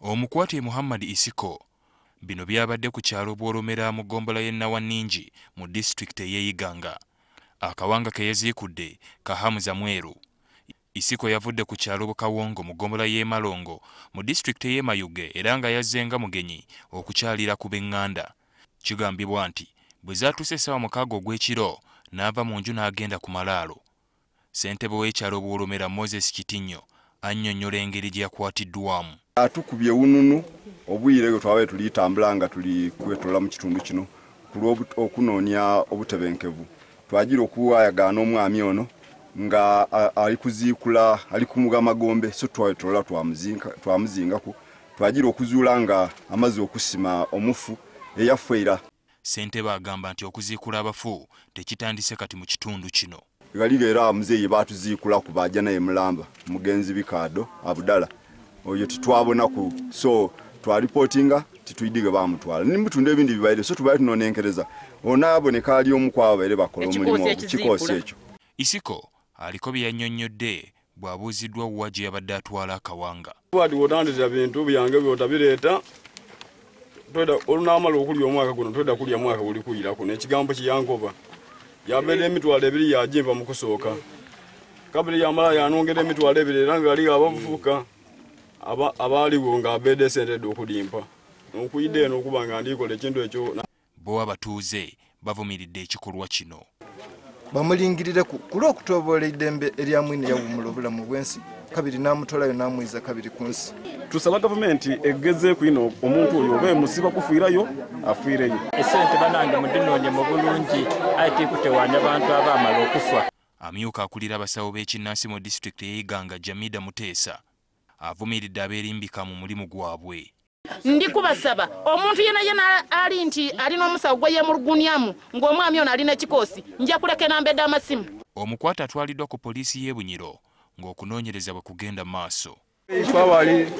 Omukwate Muhammad Isiko. Bino byabadde ku kyalo Bwolomera mu ggombolola y'e Nawaningi mu disitulikiti ey'e Iganga. Akawanga ke yeziikudde ka Hamza Mweru. Isiko yavudde ku kyalo Bukawongo mu ggombolola y'e Malongo mu disitulikiti ey'e Mayuge era nga yazze nga mugenyi okukyalira ku b'eŋŋanda. Kigambibwa nti bwe zaatuuse essaawa 6 ogw'ekiro n'ava mu nju n'agenda ku malaalo. Ssentebe w'ekyalo Bwolomera Moses Kitinyo annyonnyola engeri gye yakwatiddwamu. Atukubye wununu obwire bwe twabaye tulitambula nga tuli kwetola mu kitundu kino okunoonya obutebenkevu. Twagira okuwayagaana omwami ono nga ali kuziikula ali kumuga magombe, so twetola twamuzingako twagira okuzuula nga amaze okusima omufu eyafeera. Ssentebe agamba nti okuziikula abafu tekitandise kati mu kitundu kino. Galiga era muzeeyi baatuziikula ku bajja naye mulamba mugenzi Bikaado Abudala oyo titwabonaku, so twalipotinga tituidige bamutwala nimutundu ebindi bibaire, so tubaire tunonenkereza onaaboneka ali omu kwabo baire bakola omulimu ekikoosi ekyo. Isiko aliko bye yannyonnyodde bw'abuuziddwa wa gye yabadde atwala akawanga. Bw'ati wotandikira bintu byange by'otabireeta, olunaamala okulya omwaka guno twedda kulya mwaka guli kuyirako n'ekigambo kiyankoba. Yabeera emitwalo 2 yagimpa mu kusooka, kabiri yamala yanongera emitwalo 2 era nga ali abavubuka abaaliwo ng'abeedde esente dde okulimpa okuyidde eno okuba nga ndikola ekintu ekyo. Bo abatuuze bavumiridde ekikolwa kino. Bamulingirireku kulw'okutoboola eddembe erya mwine yawummula obulamu bw'ensi kabiri n'amutolayo n'amwiza kabiri ku nsi. Tusaba gavumenti egezeeku ino omuntu oyo oba emusiba kufiirayo afiireyo. Esente banange mudinoonye mu bulungi aye tikutewanya bantu abaamala okufa. Amyuka akulira abasawo b'ekinnansi mu disitulikiti ey'e Iganga Jamida Muteesa avumiridde abeerimbika mu mulimu gwabwe. Ndi kubasaba omuntu yena yena ali nti alina omusawo gwe yemulugunyamu ng'omwami ono alina ekikoosi nja kuleka enamba ed'amasimu. Omukwate atwaliddwa ku poliisi y'e Bunyiro ng'okunoonyereza bwe kugenda maaso. Twabali